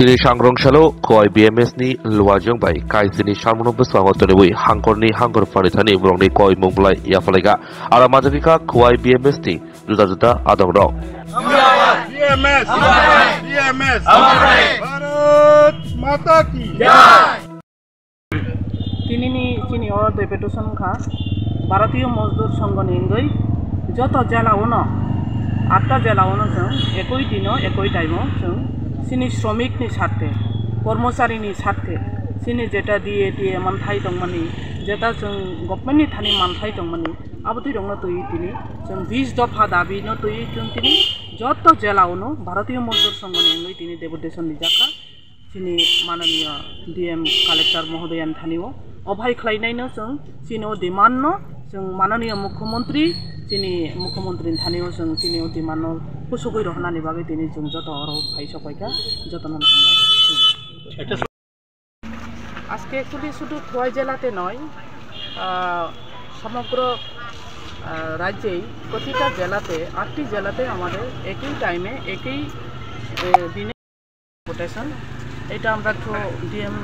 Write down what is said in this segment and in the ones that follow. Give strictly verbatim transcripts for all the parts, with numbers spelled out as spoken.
Chini sangrong salo Khowai B M S ni luajwng bai kaisini samungno bwskango toniwi hangkorni hangkor phanithani borokni koimung belai yaphalaiga. Aro majagika Khowai B M S ni juda juda adongrok. B M S! B M S! Bharat Mata Ki! Tinini chini o deputation wngkha Bharatiya Mazdoor Sangh ni wngwi joto jela uno, atta jela uno chwng ekoi dino, ekoi time o chwng chini shromik ni sarthe, kormochari ni sarthe, chini jeta D A, T A manthai tongmani, jeta chwng government ni thani manthai tongmani, abo twi rokno twi tini chwng bis dopha dabi no twi chwng tini joto jela uno Bharatiya Mazdoor Sangh ni wngwi tini deputation rijakha. Chini mananiya D M collector mohodoyan thani o obai khlainaino chwng chini o demand no chwng mananiya mukhyamantri chini mukhyamantri thani o chwng chini o demand no kusugwi rohornani bagwi tini chwng joto oro phai sopaikha, jotono hambai. আজকে শুধু শুধু খোয়াই জেলাতে নয়, আহ, সমগ্র, আহ, রাজ্যেই প্রতিটা জেলাতে, আটটি জেলাতে আমাদের একই টাইমে একই, এ, দিনে ডেপুটেশন। এটা আমরা থ্রু ডিএম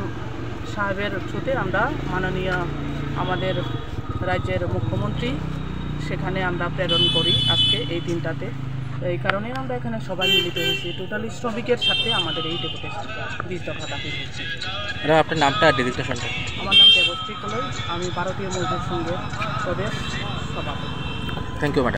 সাহেবের থ্রুতে আমরা মাননীয় আমাদের রাজ্যের মুখ্যমন্ত্রী সেখানে আমরা প্রেরণ করি আজকে এই দিনটাতে। এই কারণে আমরা এখানে সবাই মিলিত হয়েছি। টোটালি শ্রমিকের স্বার্থে আমাদের এই ডেপুটেশন, বিশ দফা দাবি হচ্ছে। ম্যাডাম, আপনার নামটা আর ডেজিগনেশনটা? আমার নাম দেবশ্রী কলই, আমি ভারতীয় মজদুর সংঘের প্রদেশ সভাপতি। Thank you, madam.